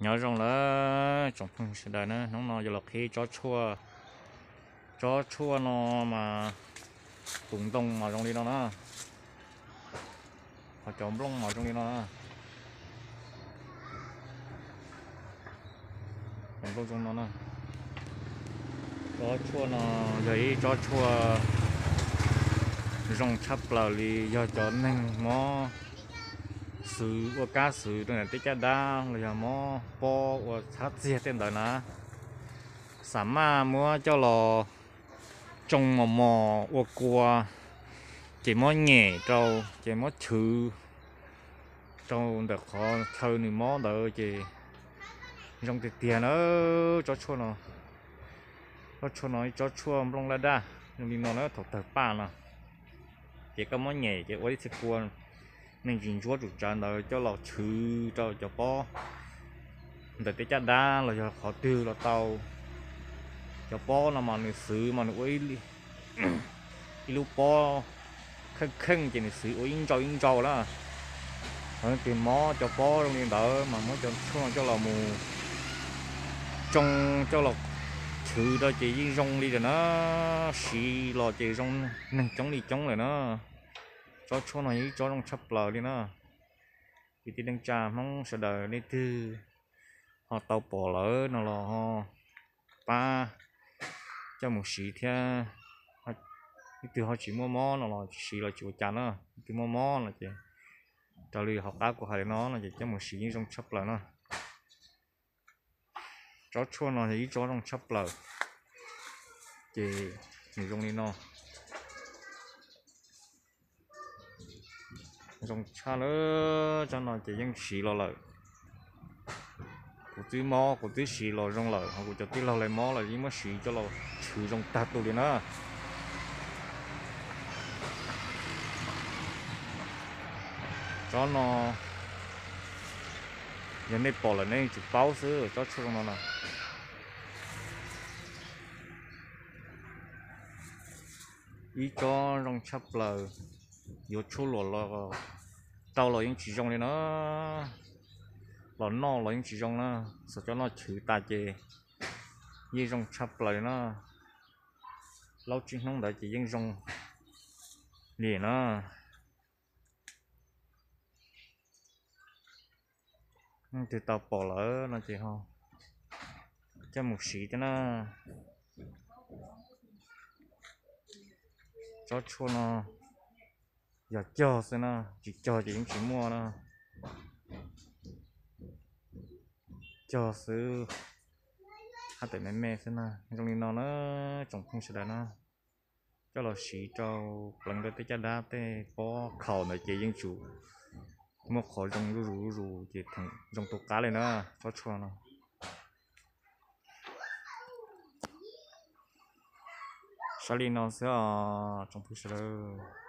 Nyob zoo lawm tsoom phooj sawv daws na, hnub no yuav los qhib tsob tshuaj. Tsob tshuaj no mas tus ntoo mas zoo li no na, ho cov nplooj mas zoo li no na. Cov nplooj zoo no na. Tsob tshuaj no yog ib tsob tshuaj zoo tshaj plaws li, yog cov neeg mob xwv, ua kab xwv rau ntawm teb caj dab los yog mob pob ua txhab txiag tej ntawd na, xam maj muab coj los tsoo mos mos ua kua, ces muab nyem rau, ces muab chwv rau ntawm qhov chaw nws mob ntawd ces zoo tiag tiag na. Tsob tshuaj no, tsob tshuaj no ib tsob tshuaj nplooj laj daj zoo li no na, thaum tawg paj no ces koj muab nyem ces ua ib txhia kua me ntsis ntsuab tsum tsawv ntawd coj los chwv rau cov pob ntawm tej caj dab los yog qhov twg los tau. Cov pob no mas nws xwv mas nws ua ib lub pob kheej kheej ces nws xwv ua ib ntsau ib ntsau na. Leej twg mob cov pob zoo li ntawd mas muab cov tshuaj no coj los mus tsoo, coj los chwv rau ces yeej zoo li lawm na. Siv los ces zoo neeg coob li coob lawm na. Tsob tshuaj no yog ib tsob zoo tshaj plaws li na. Kwv tij neej tsa Hmoob sawv daws leej twg ho tau pom lawm no los ho pab coj mus siv thiab. Leej twg ho tsis muaj mob no los siv los tsis ua cas na. Leej twg muaj mob no ces raws li hauv qab kuv hais li no no ces coj mus siv yeej zoo tshaj plaws na. Tsob tshuaj no yog ib tsob zoo tshaj plaws, ces nws zoo li no. Zoo tshaj lawm, tsob no ces yeej siv los lawm. Kuv twb mob kuv twb siv los zoo lawm, ho kuv cov tij laug lawv mob los yeej muab siv coj los chwv zoo tag tus li na. Tsob no yog nej pom lawm nej yeej tsis paub xwb, tsob tshuaj zoo no na. Ib tsob zoo tshaj plaws, yuav tshuaj luam los rau los yeej tsis zoo li na, los noj los yeej tsis zoo na. Xav coj noj chwv tas ces yeej zoo tshaj plaws li na. Plaub tsib hnub ntawd ces yeej zoo li na. Leej twg tau pom lawm no ces ho coj mus siv thiab na. Tsob tshuaj no yog cog xwb na, tsis cog ces yeej tsis muaj na. Cog xwb, haj tawm me me xwb na. Zoo li no na, tsoom phooj sawv daws na, coj los siv rau pleev rau tej caj dab tej pob khaum ntawd ces yeej tsum muaj qhov zoo zuj zus zuj zus ces zoo tu qab li na, tsob tshuaj no. Saib li no xwb os tsoom phooj sawv daws.